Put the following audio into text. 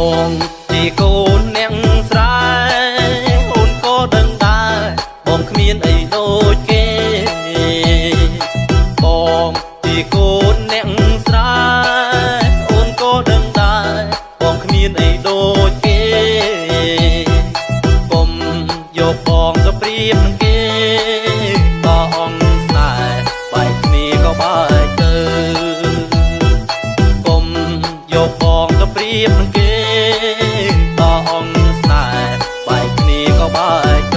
បងជាកូនអ្នកស្រែអូនក៏ដឹងដែរបងគ្មានអីដូចគេបងជាកូនអ្នកស្រែអូនក៏ដឹងដែរបងគ្មានអីដូចគេកុំយកបងទៅប្រៀបនឹងគេតអង្គស្នេហ៍បែកគ្នាក៏បែកទៅ កុំយកបងទៅប្រៀបនឹងគេតអង្គស្នេហ៍បែកគ្នាក៏បែកទៅ។